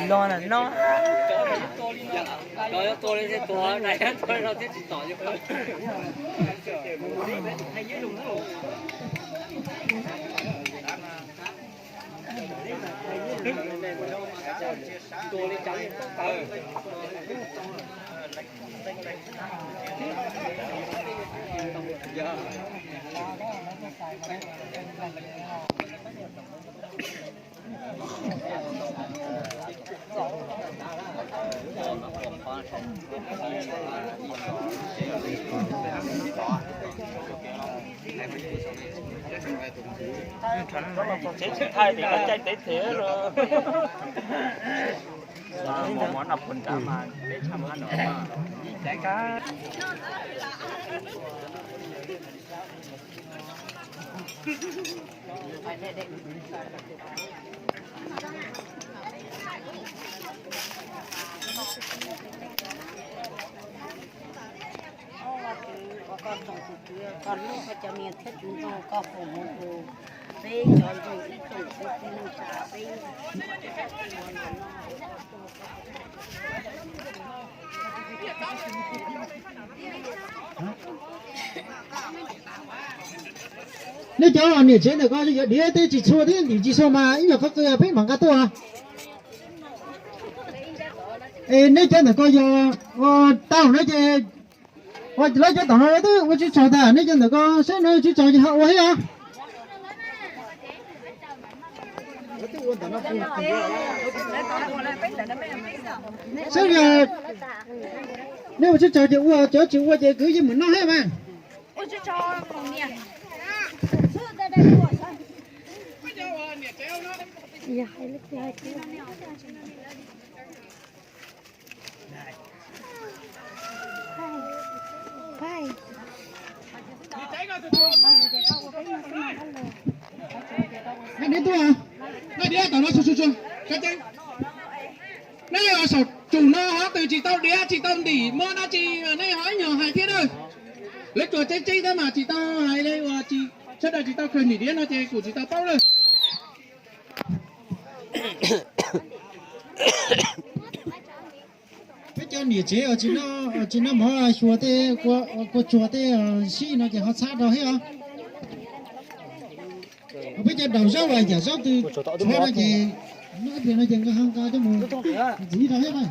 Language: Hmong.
Los na no. Tsev tsis thaij ces caij teb thiab los. Mov no puas nrad mas peb tshaj mas no. Koj hlub koj cov niam thiab txiv ntxawm, koj foom hmoov rau peb cov ntseeg ib tsoom kwv tij neej tsa peb. Nej cov niam tsev ntawm ko yog diav tej tsis txhua thiab ntim tsis txhua mas ib nyuag qhov qw peb mam nqa tuaj. Es nej cov ntawm ko yog ua tau no ces ua lawv cov tom no twb ua tsib txog tas, nej cov ntawm ko saib no tsib txog ces ho ua thiab os. Saib yog nej ua tsib txog ces ua, cov tsis ua ces kwv yeej mus noj thiab mas. Neb tuaj, neb diav tom no tsuag tsuag, neb saum tsum no ho tus tsis tau diav tsis tau ntim muab dab tsi nej ho ib nyuag hais thiab na. Lawv tsuas tseeb tseeb thiab mas tsis tau hais li uas sawv daws tsis tau khaws ntim diav no ces kuv tsis tau paub lawm. Peb cov niam tsev uas tsis noj mov xyuas tej kua tsuag tej sib no ces ho txhab rau thiab os. Peb cov daus zaub uas yam zaub twg tshuav no ces noj ib pliag no ces nqa ho nqa coj mus ntxiv rau thiab na.